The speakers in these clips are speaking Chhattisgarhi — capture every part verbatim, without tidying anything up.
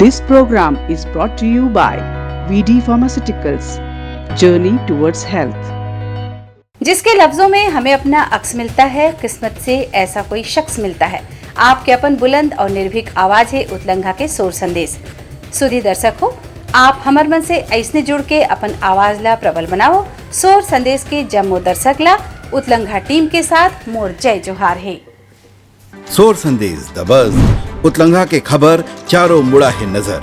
This program is brought to you by V D Pharmaceuticals, Journey Towards Health. जिसके लफ्जों में हमें अपना अक्स मिलता है, किस्मत से ऐसा कोई शख्स मिलता है। आपके अपन बुलंद और निर्भीक आवाज है उतलंघा के शोर संदेश। सुधी दर्शक हो, आप हमर मन से ऐसने जुड़ के अपन आवाज ला प्रबल बनाओ। शोर संदेश के जम्मो दर्शक ला उतलंघा टीम के साथ मोर जय जोहार है। शोर संदेश, द बज, उतलंघा के खबर, चारों मुड़ा है नजर।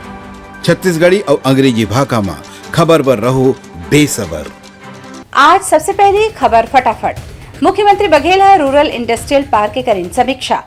छत्तीसगढ़ी और अंग्रेजी भाखा मा खबर बर रहो बेसबर। आज सबसे पहली खबर फटाफट। मुख्यमंत्री बघेल ह रूरल इंडस्ट्रियल पार्क के करिन समीक्षा।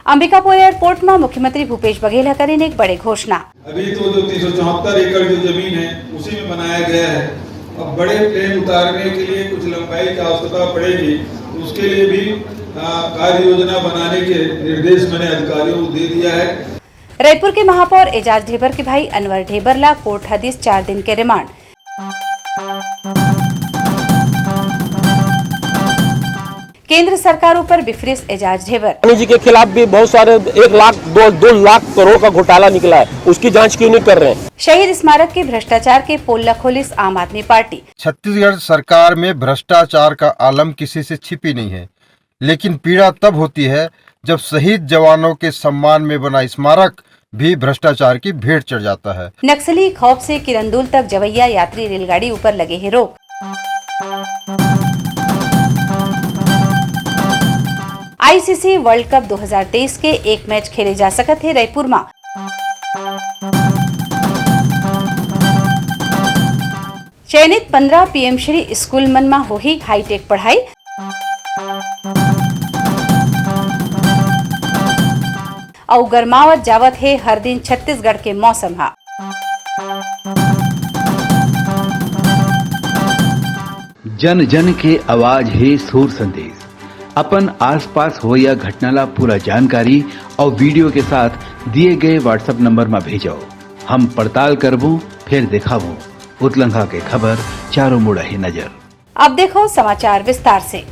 अंबिकापुर एयरपोर्ट म मुख्यमंत्री भूपेश बघेल ह करिन एक बड़े घोषणा। अभी तो जो तीन सौ चौहत्तर एकड़ जो जमीन है, उसी में बनाया गया है। अब बड़े प्लेन उतारने के लिए कुछ लंबाई की आवश्यकता पड़ेगी, उसके लिए भी, आ, कार्य योजना बनाने के निर्देश मैंने अधिकारियों को दे दिया है। रायपुर के महापौर एजाज ढेबर के भाई अनवर ढेबर ला कोर्ट ह दिस चार दिन के रिमांड। केंद्र सरकार ऊपर बिफरिस एजाज ढेबर। अंबानी जी के खिलाफ भी बहुत सारे एक लाख, दो, दो लाख करोड़ का घोटाला निकला है, उसकी जांच क्यों नहीं कर रहे हैं? शहीद स्मारक के भ्रष्टाचार के पोल ला खोलिस आम आदमी पार्टी। छत्तीसगढ़ सरकार में भ्रष्टाचार का आलम किसी से छिपी नहीं है, लेकिन पीड़ा तब होती है जब शहीद जवानों के सम्मान में बना स्मारक भी भ्रष्टाचार की भेंट चढ़ जाता है। नक्सली खौफ से किरंदुल तक जवैया यात्री रेलगाड़ी ऊपर लगे हे रोक। आईसीसी वर्ल्ड कप दो हज़ार तेईस के एक मैच खेले जा सकत हे रायपुर मा। चयनित पंद्रह पीएम श्री स्कूल मन मा होही हाईटेक पढ़ाई। अउ गरमावत जावत हे हर दिन छत्तीसगढ़ के मौसम हा। जन जन के आवाज हे शोर संदेश। अपन आसपास होवइया घटना ला पूरा जानकारी अउ वीडियो के साथ दिए गए WhatsApp नंबर मा भेजो। हम पड़ताल करबो, फिर दिखाबो। उतलंघा के खबर चारों मुड़ा हे नजर। अब देखो समाचार विस्तार से।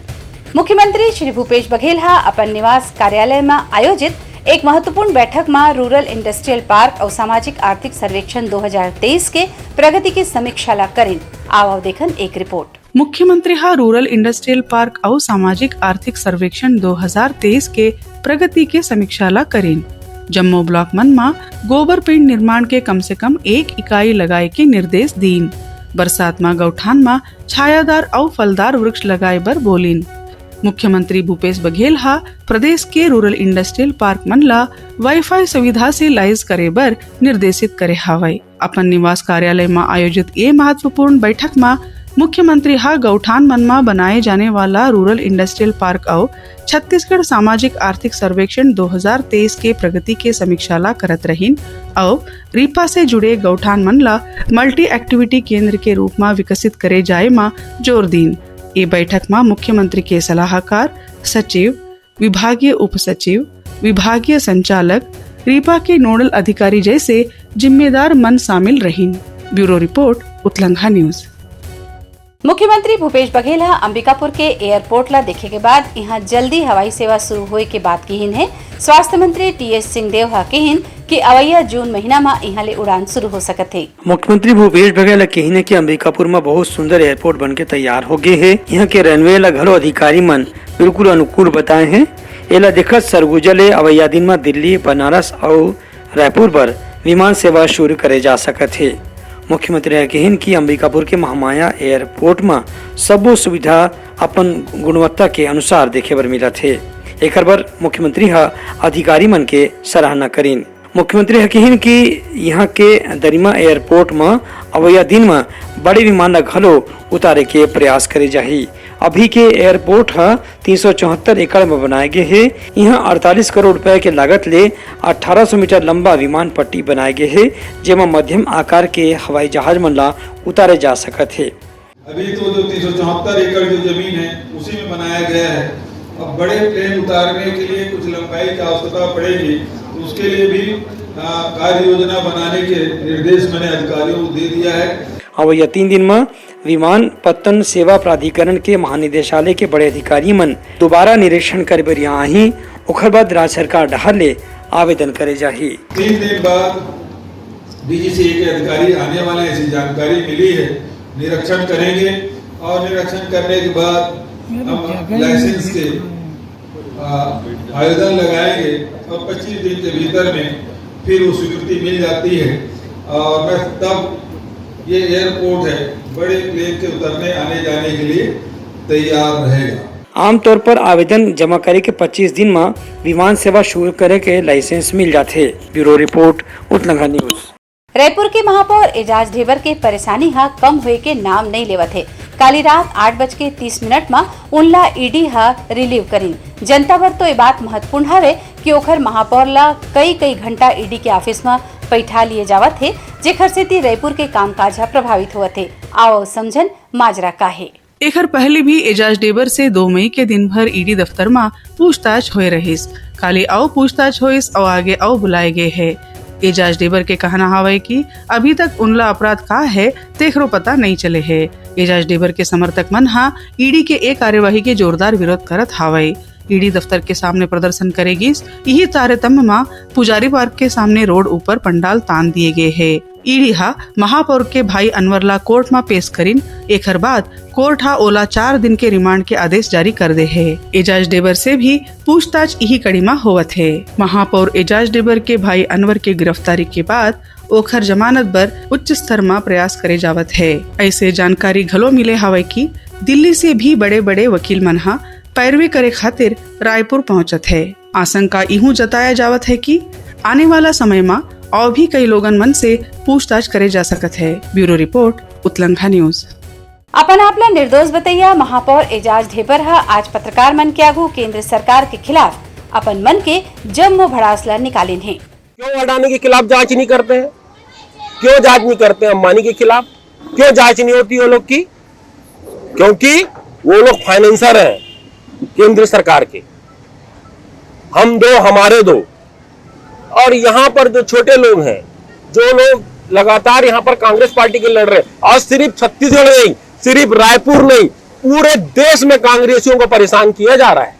मुख्यमंत्री श्री भूपेश बघेल हा अपन निवास कार्यालय मा आयोजित एक महत्वपूर्ण बैठक मा रूरल इंडस्ट्रियल पार्क अउ सामाजिक आर्थिक सर्वेक्षण दो हज़ार तेईस के प्रगति के समीक्षा ला करिन। आवव देखन एक रिपोर्ट। मुख्यमंत्री हा रूरल इंडस्ट्रियल पार्क अउ सामाजिक आर्थिक सर्वेक्षण दो हज़ार तेईस के प्रगति के समीक्षा ला करिन। जम्मो ब्लॉक मन मा गोबर पेंट निर्माण के कम से कम एक इकाई लगाए के निर्देश दीन। बरसात मा गौठान मा छायादार अउ फलदार वृक्ष लगाए बर बोलिन। मुख्यमंत्री भूपेश बघेल हा प्रदेश के रूरल इंडस्ट्रियल पार्क मन ला वाईफाई सुविधा से लैस करे बर निर्देशित करे हावय। अपन निवास कार्यालय म आयोजित ए महत्वपूर्ण बैठक म मुख्यमंत्री ह गौठान मन म बनाए जाने वाला रूरल इंडस्ट्रियल पार्क अउ छत्तीसगढ़ सामाजिक आर्थिक सर्वेक्षण दो हज़ार तेईस के प्रगति के समीक्षा ला करत रहिन अउ रीपा से जुड़े गौठान मन ला मल्टी एक्टिविटी केंद्र के रूप म विकसित करे जाए म जोर दीन। ए बैठक म मुख्यमंत्री के सलाहकार, सचिव, विभागीय उप सचिव, विभागीय संचालक, रीपा के नोडल अधिकारी जैसे जिम्मेदार मन शामिल रहिन। Bureau report, Utlangha news. मुख्यमंत्री भूपेश बघेल ह अंबिकापुर के एयरपोर्ट ला देखे के बाद इहां जल्दी हवाई सेवा शुरू होए के बात किहिन हे। स्वास्थ्य मंत्री टीएस सिंहदेव ह किहिन कि अवइया जून महीना म इहां ले उड़ान शुरू हो सकत हे। मुख्यमंत्री भूपेश बघेल ह किहिन हे कि अंबिकापुर म बहुत सुंदर एयरपोर्ट बन के तैयार हो गे हे। इहां के रनवे ला घलो अधिकारी मन बिल्कुल अनुकूल बताए हे। एला देखत सरगुजा ले अवइया दिन म दिल्ली, बनारस अउ रायपुर बर विमान सेवा शुरू करे जा सकत हे। मुख्यमंत्री ह किहिन कि अंबिकापुर के महामाया एयरपोर्ट म सबो सुविधा अपन गुणवत्ता के अनुसार देखे बर मिलत हे। एकर बर मुख्यमंत्री ह अधिकारी मन के सराहना करिन। मुख्यमंत्री ह किहिन कि इहां के दरिमा एयरपोर्ट म अवइया दिन म बड़े विमान ल घलो उतारे के प्रयास करे जाही। अभी के एयरपोर्ट ह तीन सौ चौहत्तर एकड़ म बनाए गे हे। इहां अड़तालीस करोड़ रुपए के लागत ले अट्ठारह सौ मीटर लंबा विमान पट्टी बनाए गे हे, जेमा मध्यम आकार के हवाई जहाज मन ला उतारे जा सकत हे। अभी तो जो तीन सौ चौहत्तर एकड़ जो जमीन है, उसी में बनाया गया है। अब बड़े प्लेन उतारने के लिए कुछ लंबाई की आवश्यकता पड़ेगी, उसके लिए भी, आ, कार्य योजना बनाने के निर्देश मैंने अधिकारियों को दे दिया है। अवइया तीन दिन म विमानपत्तन सेवा प्राधिकरण के महानिदेशालय के बड़े अधिकारी मन दोबारा निरीक्षण करे बर इहां आही। ओखर बाद राज्य सरकार डहार ले आवेदन करे जाही। तीन दिन बाद डीजीसीए के अधिकारी आने वाले हैं, ऐसी जानकारी मिली है। निरीक्षण करेंगे और निरीक्षण करने के बाद हम लाइसेंस के, आ, आवेदन लगाएंगे और पच्चीस दिन के भीतर में फिर वो स्वीकृति मिल जाती है और मैं तब ये एयरपोर्ट है, बड़े प्लेन के उतरने आने जाने के लिए तैयार रहेगा। आमतौर पर आवेदन जमा करे के पच्चीस दिन म विमान सेवा शुरू करे के लाइसेंस मिल जाथे। Bureau report, Utlangha news. Raipur के महापौर एजाज ढेबर के परेशानी ह कम होए के नाम नइ लेवत हे। काली रात आठ बज के तीस मिनट म उनला ईडी ह रिलीव करिन। जनता बर तो ये बात महत्वपूर्ण हवे कि ओखर महापौर ला कई-कई घंटा ईडी के ऑफिस म पइठा लिए जावत हे, जेखर सेती रायपुर के कामकाज ह प्रभावित होवत हे। आओ समझन माजरा का हे। एखर पहले भी एजाज डेबर से दो मई के दिन भर ईडी दफ्तर म पूछताछ होए रहिस। काली अउ पूछताछ होइस अउ आगे अउ बुलाए गए हे। एजाज डेबर के कहना हवय कि अभी तक उनला अपराध का हे, तेखरो पता नइ चले हे। एजाज डेबर के समर्थक मन ह ईडी के ए कार्यवाही के जोरदार विरोध करत हावय। ईडी दफ्तर के सामने प्रदर्शन करे गिस। इही तारतम्य म पुजारी पार्क के सामने रोड ऊपर पंडाल तान दिए गए हे। ईडी ह महापौर के भाई अनवर ला कोर्ट म पेश करिन। एखर बाद कोर्ट ह ओला चार दिन के रिमांड के आदेश जारी कर दे हे। एजाज डेबर से भी पूछताछ इही कड़ी म होवत हे। महापौर एजाज डेबर के भाई अनवर के गिरफ्तारी के बाद ओखर जमानत बर उच्च स्तर म प्रयास करे जावत हे। ऐसे जानकारी घलो मिले हवय कि दिल्ली से भी बड़े-बड़े वकील मन ह पैरवी करे खातिर रायपुर पहुंचत हे। आशंका इहू जताया जावत हे कि आने वाला समय म अउ भी कई लोगन मन से पूछताछ करे जा सकत हे। Bureau report, Utlangha news. अपन आप ला निर्दोष बतैया महापौर एजाज ढेबर ह आज पत्रकार मन के आगू केंद्र सरकार के खिलाफ अपन मन के जम्मो भड़ास ला निकालिन हे। क्यों अडानी के खिलाफ जांच नहीं करते हैं? क्यों जांच नहीं करते हैं अंबानी के खिलाफ? क्यों जांच नहीं होती वो लोग की? क्योंकि वो लोग फाइनेंसर हैं केंद्र सरकार के। हम दो, हमारे दो। और यहाँ पर जो छोटे लोग हैं, जो लोग लगातार यहाँ पर कांग्रेस पार्टी के लड़ रहे हैं, और सिर्फ छत्तीसगढ़ नहीं, सिर्फ रायपुर नहीं, पूरे देश में कांग्रेसियों को परेशान किया जा रहा है।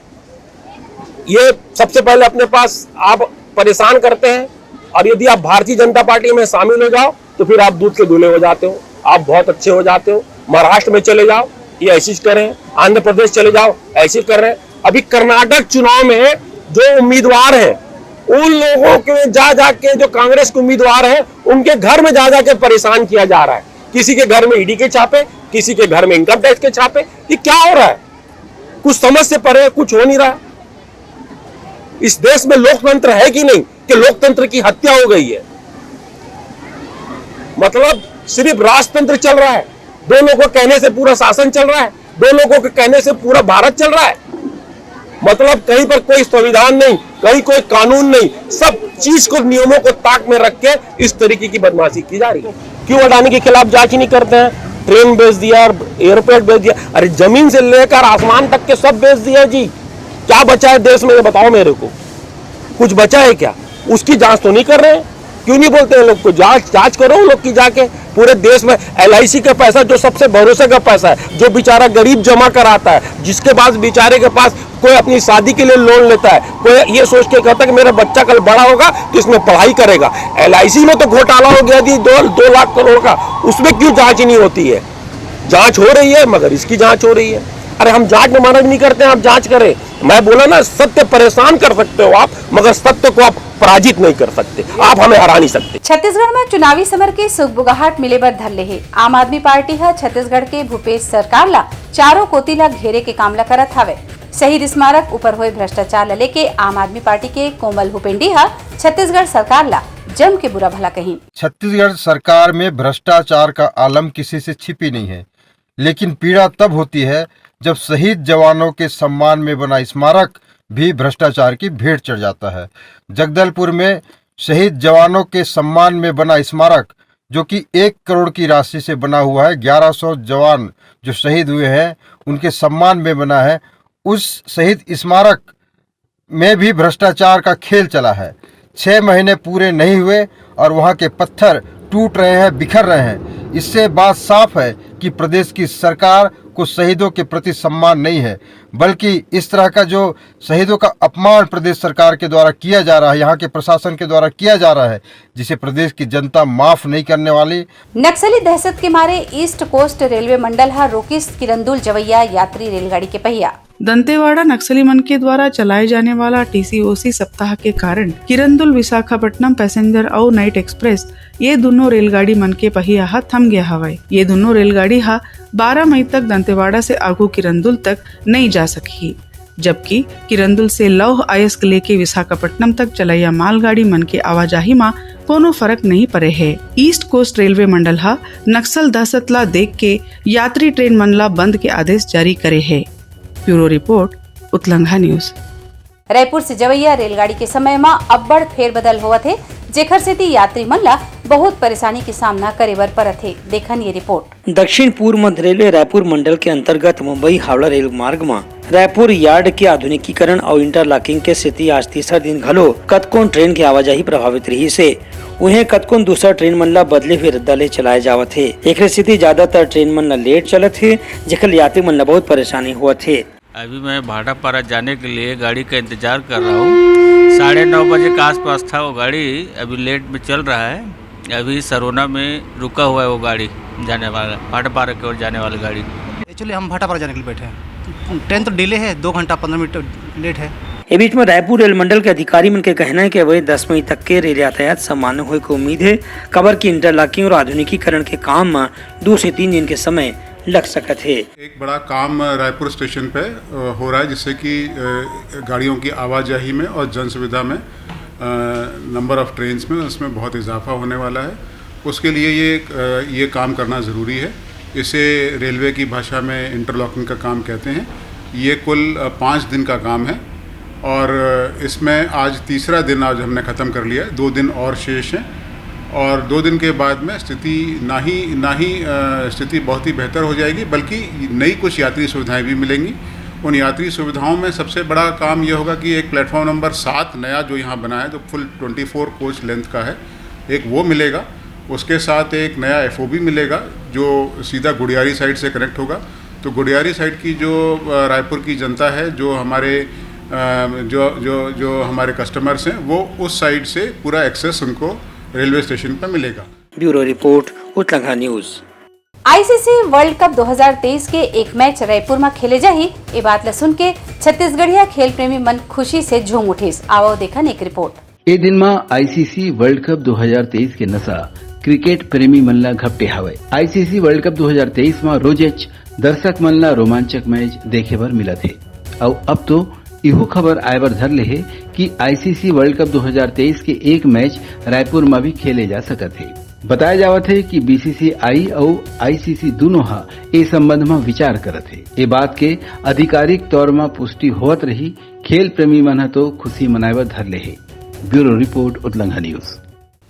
ये सबसे पहले अपने पास आप परेशान करते हैं, और यदि आप भारतीय जनता पार्टी में शामिल हो जाओ तो फिर आप दूध के दूल्हे हो जाते हो, आप बहुत अच्छे हो जाते हो। महाराष्ट्र में चले जाओ, ये ऐसी कर रहे हैं, आंध्र प्रदेश चले जाओ, ऐसे कर रहे हैं। अभी कर्नाटक चुनाव में जो उम्मीदवार हैं, उन लोगों के जा जाके, जो कांग्रेस के उम्मीदवार हैं, उनके घर में जा जाके परेशान किया जा रहा है। किसी के घर में ईडी के छापे, किसी के घर में इनकम टैक्स के छापे। ये क्या हो रहा है? कुछ समझ से परे कुछ हो नहीं रहा है। इस देश में लोकतंत्र है कि नहीं, कि लोकतंत्र की हत्या हो गई है? मतलब सिर्फ राजतंत्र चल रहा है, दो लोगों के कहने से पूरा शासन चल रहा है, दो लोगों के कहने से पूरा भारत चल रहा है। मतलब कहीं पर कोई संविधान नहीं, कहीं कोई कानून नहीं, सब चीज को, नियमों को ताक में रख के इस तरीके की बदमाशी की जा रही है। क्यों अडानी के खिलाफ जांच नहीं करते हैं? ट्रेन बेच दिया, एयरपोर्ट बेच दिया, अरे जमीन से लेकर आसमान तक के सब बेच दिया जी। क्या बचा है देश में, ये बताओ मेरे को, कुछ बचा है क्या? उसकी जांच तो नहीं कर रहे हैं। क्यों नहीं बोलते हैं लोग को, जांच, जांच करो उन लोग की जाके। पूरे देश में एलआईसी का पैसा, जो सबसे भरोसे का पैसा है, जो बेचारा गरीब जमा कराता है, जिसके पास, बेचारे के पास कोई अपनी शादी के लिए लोन लेता है, कोई ये सोच के कहता है कि मेरा बच्चा कल बड़ा होगा तो इसमें पढ़ाई करेगा। एलआईसी में तो घोटाला हो गया जी, दो दो लाख करोड़ का। उसमें क्यों जांच नहीं होती है? जांच हो रही है, मगर इसकी जांच हो रही है। अरे हम जांच में मना नहीं करते हैं, आप जांच करें। मैं बोला ना, सत्य परेशान कर सकते हो आप, मगर सत्य को आप पराजित नहीं कर सकते, आप हमें हरा नहीं सकते। छत्तीसगढ़ में चुनावी समर के सुगबुगाहट मिले बर धर ले हे। आम आदमी पार्टी ह छत्तीसगढ़ के भूपेश सरकार ला चारों कोति ला घेरे के काम ला करत हावय। शहीद स्मारक ऊपर होए भ्रष्टाचार ला लेके आम आदमी पार्टी के कोमल हुपेंडी ह छत्तीसगढ़ सरकार ला जम के बुरा भला कही। छत्तीसगढ़ सरकार में भ्रष्टाचार का आलम किसी से छिपी नहीं है, लेकिन पीड़ा तब होती है जब शहीद जवानों के सम्मान में बना स्मारक भी भ्रष्टाचार की भेंट चढ़ जाता है। जगदलपुर में शहीद जवानों के सम्मान में बना स्मारक, जो कि एक करोड़ की राशि से बना हुआ है, ग्यारह सौ जवान जो शहीद हुए हैं उनके सम्मान में बना है, उस शहीद स्मारक में भी भ्रष्टाचार का खेल चला है। छह महीने पूरे नहीं हुए और वहां के पत्थर टूट रहे हैं, बिखर रहे हैं। इससे बात साफ है कि प्रदेश की सरकार को शहीदों के प्रति सम्मान नहीं है, बल्कि इस तरह का जो शहीदों का अपमान प्रदेश सरकार के द्वारा किया जा रहा है, यहाँ के प्रशासन के द्वारा किया जा रहा है, जिसे प्रदेश की जनता माफ नहीं करने वाली। नक्सली दहशत के मारे ईस्ट कोस्ट रेलवे मंडल ह रोकिस किरंदुल जवैया यात्री रेलगाड़ी के पहिया। दंतेवाड़ा नक्सली मन के द्वारा चलाए जाने वाला टीसीओसी सप्ताह के कारण किरंदुल विशाखापट्टनम पैसेंजर अउ नाइट एक्सप्रेस, ये दोनों रेलगाड़ी मन के पहिया ह थम गया हवय। ये दोनों रेलगाड़ी ह बारह मई तक दंतेवाड़ा से आगू किरंदुल तक नइ जा सकही, जबकि किरंदुल से लौह अयस्क लेके विशाखापट्टनम तक चलैया मालगाड़ी मन के आवाजाही म कोनो फरक नइ परे हे। ईस्ट कोस्ट रेलवे मंडल ह नक्सल दहशत ला देख के यात्री ट्रेन मन ला बंद के आदेश जारी करे हे। Bureau report, Utlangha news. Raipur से जवैया रेलगाड़ी के समय म अब्बड़ फेरबदल होवत हे, जेखर सेती यात्री मन ला बहुत परेशानी के सामना करे बर परत हे। देखन ये रिपोर्ट। दक्षिण पूर्व मध्य रेलवे रायपुर मंडल के अंतर्गत मुंबई हावड़ा रेल मार्ग म रायपुर यार्ड के आधुनिकीकरण अउ इंटरलॉकिंग के सेती आज तीसरा दिन घलो कतकोन ट्रेन के आवाजाही प्रभावित रहिस हे। उहें, कतकोन दूसरा ट्रेन मन ला बदले हुए रद्दा ले चलाए जावत हे। एकरे सेती ज्यादातर ट्रेन मन ला लेट चलत हे, जेकर यात्री मन ला बहुत परेशानी होवत हे। अभी मैं भाटापारा जाने के लिए गाड़ी का इंतजार कर रहा हूँ। साढ़े नौ बजे के आसपास था वो गाड़ी, अभी लेट में चल रहा है। अभी सरोना में रुका हुआ है वो गाड़ी जाने वाला, भाटापारा की ओर जाने वाली गाड़ी। एक्चुअली हम भाटापारा जाने के लिए बैठे हैं। ट्रेन तो डिले है, दो घंटा पन्द्रह मिनट लेट है। ए बीच में रायपुर रेल मंडल के अधिकारी मन के कहना है कि अवै दस मई तक के रेल यातायात सामान्य होए के उम्मीद है, काबर कि इंटरलॉकिंग और आधुनिकीकरण के काम में दो से तीन दिन के समय लग सकत हे। एक बड़ा काम रायपुर स्टेशन पे, अ, हो रहा है, जिससे कि, अ, गाड़ियों की आवाजाही में और जन सुविधा में, अ, नंबर ऑफ ट्रेन्स में, उसमें बहुत इजाफा होने वाला है। उसके लिए ये, अ, ये काम करना ज़रूरी है। इसे रेलवे की भाषा में इंटरलॉकिंग का काम कहते हैं। ये कुल, अ, पाँच दिन का काम है और, अ, इसमें आज तीसरा दिन आज हमने ख़त्म कर लिया है, दो दिन और शेष हैं। और दो दिन के बाद में स्थिति ना ही, ना ही, अ, स्थिति बहुत ही बेहतर हो जाएगी, बल्कि नई कुछ यात्री सुविधाएं भी मिलेंगी। उन यात्री सुविधाओं में सबसे बड़ा काम ये होगा कि एक प्लेटफॉर्म नंबर सात नया जो यहाँ बना है, जो फुल ट्वेंटी फ़ोर कोच लेंथ का है, एक वो मिलेगा। उसके साथ एक नया एफओबी मिलेगा, जो सीधा गुड़ियारी साइड से कनेक्ट होगा। तो गुड़ियारी साइड की जो, अ, रायपुर की जनता है, जो हमारे, अ, जो, जो, जो हमारे कस्टमर्स हैं, वो उस साइड से पूरा एक्सेस उनको रेलवे स्टेशन पर मिलेगा। Bureau report, Utlangha news. ICC world cup दो हज़ार तेईस के एक मैच रायपुर म खेले जाही। ए बात ल सुन के छत्तीसगढ़िया खेल प्रेमी मन खुशी से झूम उठिस। आवव देखन एक रिपोर्ट। ए दिन म आईसीसी वर्ल्ड कप दो हज़ार तेईस के नशा क्रिकेट प्रेमी मन ला घपटे हावय। आईसीसी वर्ल्ड कप दो हज़ार तेईस म रोजेच दर्शक मन ला रोमांचक मैच देखे बर मिलत हे। अउ अब तो इहू खबर आए बर धर ले हे कि आईसीसी वर्ल्ड कप दो हज़ार तेईस के एक मैच रायपुर म भी खेले जा सकत हे। बताया जावत हे कि बीसीसीआई अउ आईसीसी दूनों ह ए संबंध म विचार करत हे। ए बात के आधिकारिक तौर म पुष्टि होवत रही, खेल प्रेमी मन ह तो खुशी मनाए बर धर ले हे। Bureau report, Utlangha news.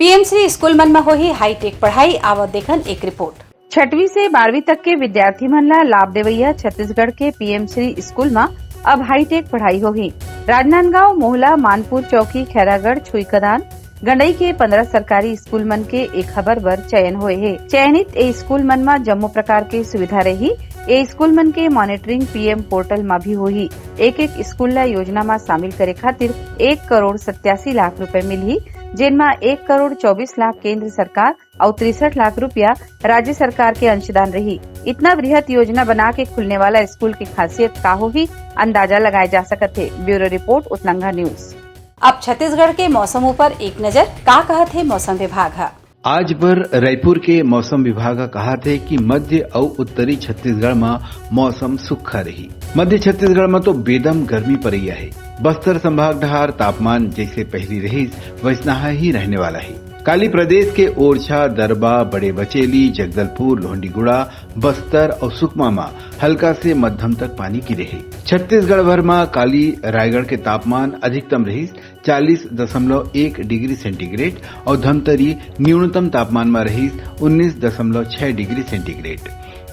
PM Shri school मन म होही हाईटेक पढ़ाई, आवत देखन एक रिपोर्ट। छठवीं से बारहवीं तक के विद्यार्थी मन ला लाभ देवइया छत्तीसगढ़ के पीएम श्री स्कूल म अब हाईटेक पढ़ाई होही। राजनांदगांव, मोहला, मानपुर चौकी, खैरागढ़, छुईकदान, गंडई के पन्द्रह सरकारी स्कूल मन के ए खबर बर चयन होए हे। चयनित ए स्कूल मन म जम्मो प्रकार के सुविधा रही। ए स्कूल मन के मॉनिटरिंग पीएम पोर्टल म भी होही। एक एक स्कूल ला योजना म शामिल करे खातिर एक करोड़ सत्यासी लाख रुपए मिलही, जेन म एक करोड़ चौबीस लाख केंद्र सरकार अउ तिरसठ लाख रुपया राज्य सरकार के अंशदान रही। इतना बृहत योजना बना के खुलने वाला स्कूल के खासियत का होही, अंदाजा लगाए जा सकत हे। Bureau report, Utlangha news. अब छत्तीसगढ़ के मौसम ऊपर एक नजर, का कहत हे मौसम विभाग ह। आज बर रायपुर के मौसम विभाग ह कहत हे कि मध्य अउ उत्तरी छत्तीसगढ़ म मौसम सुक्खा रही। मध्य छत्तीसगढ़ म तो बेदम गर्मी परैया हे। बस्तर संभाग डहार तापमान जैसे पहिली रहिस, वैसना ही रहने वाला हे। काली प्रदेश के ओरछा, दरबा, बड़े बचेली, जगदलपुर, लोहंडीगुड़ा, बस्तर अउ सुकमा म हल्का से मध्यम तक पानी गिरे हे। छत्तीसगढ़ भर म काली रायगढ़ के तापमान अधिकतम रहिस चालीस दशमलव एक डिग्री सेंटीग्रेड अउ धमतरी न्यूनतम तापमान म रहिस उन्नीस दशमलव छह डिग्री सेंटीग्रेड।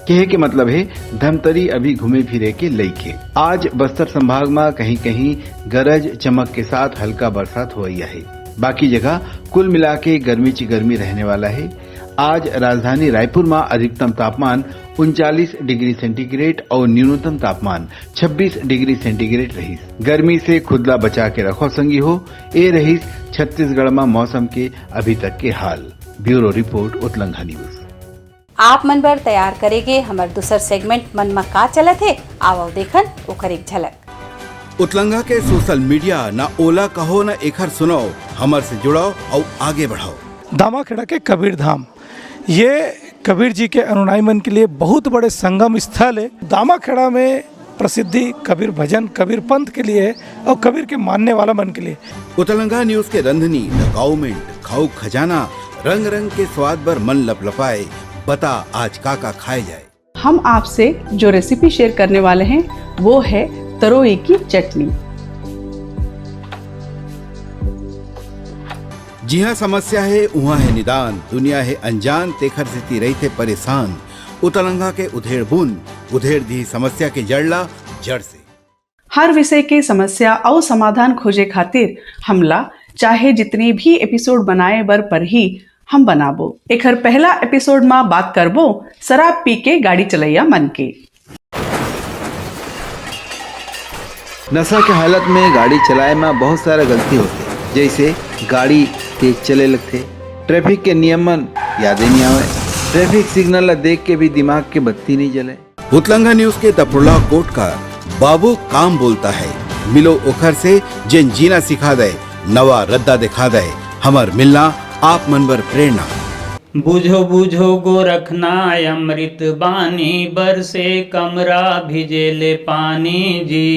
कहे के मतलब हे, धमतरी अभी घूमे फिरे के लइक हे। आज बस्तर संभाग म कहीं-कहीं गरज चमक के साथ हल्का बरसात होवइया हे। बाकी जगह कुल मिला के गर्मी च गर्मी रहने वाला हे। आज राजधानी रायपुर म अधिकतम तापमान उनचालीस डिग्री सेंटीग्रेड अउ न्यूनतम तापमान छब्बीस डिग्री सेंटीग्रेड रहिस। गर्मी से खुद ला बचा के रखो संगी हो। ए रहिस छत्तीसगढ़ म मौसम के अभी तक के हाल। Bureau report, Utlangha news. आप मन बर तैयार करे गे हमर दूसर सेगमेंट मन म का चलत हे, आवव देखन ओकर एक झलक। उतलंघा के सोशल मीडिया, ना ओला कहो ना एखर सुनव, हमर से जुड़व अउ आगे बढ़व। दामाखेड़ा के कबीर धाम, ये कबीर जी के अनुयायी मन के लिए बहुत बड़े संगम स्थल है। दामाखेड़ा में प्रसिद्धि कबीर भजन, कबीर पंथ के लिए है और कबीर के मानने वाला मन के लिए। उतलंघा न्यूज के रंधनी, द गवर्नमेंट, खाऊ खजाना, रंग रंग के स्वाद बर मन लपलपाए। बता आज का का खाए जाए। हम आपसे जो रेसिपी शेयर करने वाले हैं, वो है तरोई की चटनी। जिहाँ समस्या हे, उहाँ हे निदान, दुनिया हे अनजान, तेखर सेती रहिथे परेशान। उतलंघा के उधेड़ बुन, उधेड़ दी समस्या के जड़ ला जड़ से। हर विषय के समस्या अउ समाधान खोजे खातिर हमला चाहे जितने भी एपिसोड बनाए बर परही, हम बनाबो। एखर पहला एपिसोड म बात करबो शराब पी के गाड़ी चलैया मन के। नशा के हालत में गाड़ी चलाए म बहुत सारा गलती होथे, जैसे गाड़ी तेज चले लगथे, ट्रैफिक के नियम मन यादे नइ आवय, ट्रैफिक सिग्नल ला देख के भी दिमाग के बत्ती नइ जले। उतलंघा न्यूज के दपरोला कोटकार, बाबू काम बोलता है, मिलो ओखर से जेन जीना सिखा दे, नवा रद्दा दिखा दे, हमर मिलना आप मन बर प्रेरणा। बुझो बुझो गोरखनाथ अमृत बानी, बरसे कमरा भिजे ले पानी जी।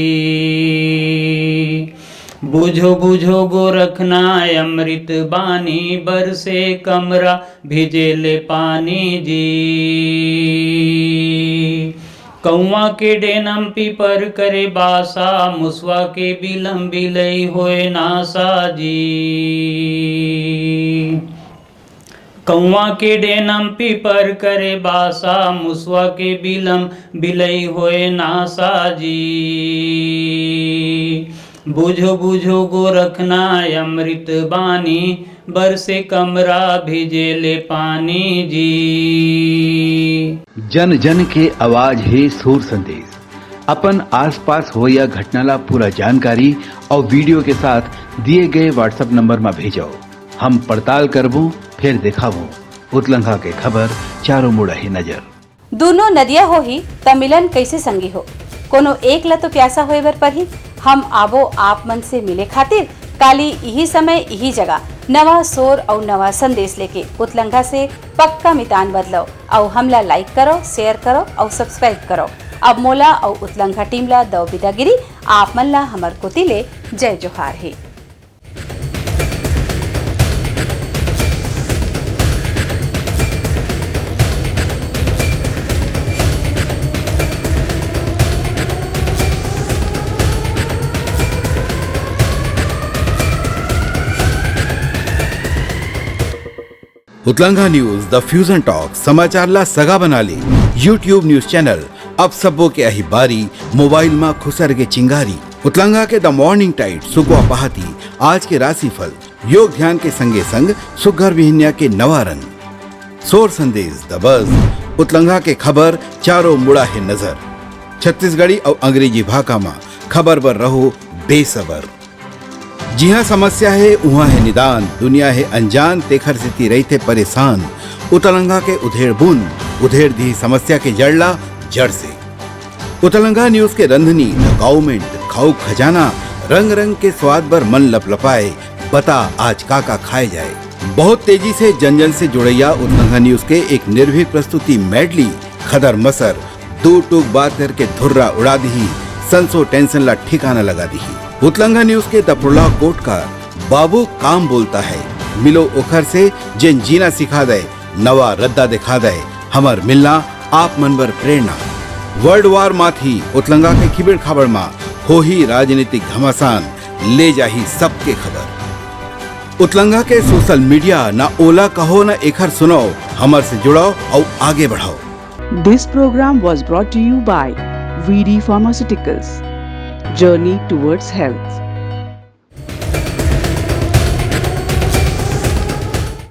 बुझो बुझो गोरखनाथ अमृत बानी, बरसे कमरा भिजे ले पानी जी। कौआ के डेनम पीपर करे बासा, मुसवा के बिलम बिलई होए नासा जी। कौआ के डेनम पीपर करे बासा, मुसवा के बिलम बिलई होए नासा जी। बुझो बुझो गोरखनाथ अमृत बानी, बरसे कमरा भिजे ले पानी जी। जन जन के आवाज हे सोर संदेश। अपन आसपास होइया घटना ला पूरा जानकारी अउ वीडियो के साथ दिए गए WhatsApp नंबर मा भेजो। हम पड़ताल करबो, फिर देखाबो। उतलंघा के खबर, चारों मुड़ा हे नजर। दूनों नदिया होही त मिलन कइसे संगी हो? कोनो एक ल तो प्यासा होए बर परही। हम आबो आप मन से मिले खातिर काली इही समय, इही जगह नवा सोर अउ नवा संदेश लेके। उतलंघा से पक्का मितान बदलव अउ हमला लाइक करव, शेयर करव अउ सब्सक्राइब करव। अब मोला अउ उतलंघा टीम ला दव बिदागिरी। आप मन ला हमर कोति ले जय जोहार हे। उतलंघा न्यूज, द फ्यूजन टॉक, समाचार ला सगा बना ले। YouTube न्यूज चैनल, अब सबो के आही बारी, मोबाइल मा खुसर गे चिंगारी। उतलंघा के द मॉर्निंग टाइड, सुकवा पहाती, आज के राशिफल, योग ध्यान के संगे संग सुघर बिहनिया के नवा रंग। सोर संदेश, द बज, उतलंघा के खबर, चारों मुड़ा हे नजर। छत्तीसगढ़ी अउ अंग्रेजी भाखा मा खबर बर रहो बेसबर। जिहाँ समस्या हे, उहाँ हे निदान, दुनिया हे अनजान, तेखर सेती रहिथे परेशान। उतलंघा के उधेड़ बुन, उधेड़ दी समस्या के जड़ ला जड़ से। उतलंघा न्यूज के रंधनी, द गवर्नमेंट, खाऊ खजाना, रंग रंग के स्वाद बर मन लपलपाए। बता आज का का खाए जाए। बहुत तेजी से जन जन से जुड़ैया उतलंघा न्यूज के एक निर्भीक प्रस्तुति मेडली, खदर मसर, दू टूक बात करके धुर्रा उड़ा दिही, संसो टेंशन ला ठिकाना लगा दिही। उतलंघा न्यूज के दपरोला कोटकार, बाबू काम बोलता है, मिलो ओखर से जेन जीना सिखा दे, नवा रद्दा दिखा दे, हमर मिलना आप मन बर प्रेरणा। वर्ल्ड वार माथी, उतलंघा के खिबेड़ खाबड़ मा होही राजनीतिक घमासान, ले जाही सबके खबर। उतलंघा के सोशल मीडिया, ना ओला कहो ना एखर सुनव, हमर से जुड़व अउ आगे बढ़व। This program was brought to you by V D Pharmaceuticals. Journey towards health.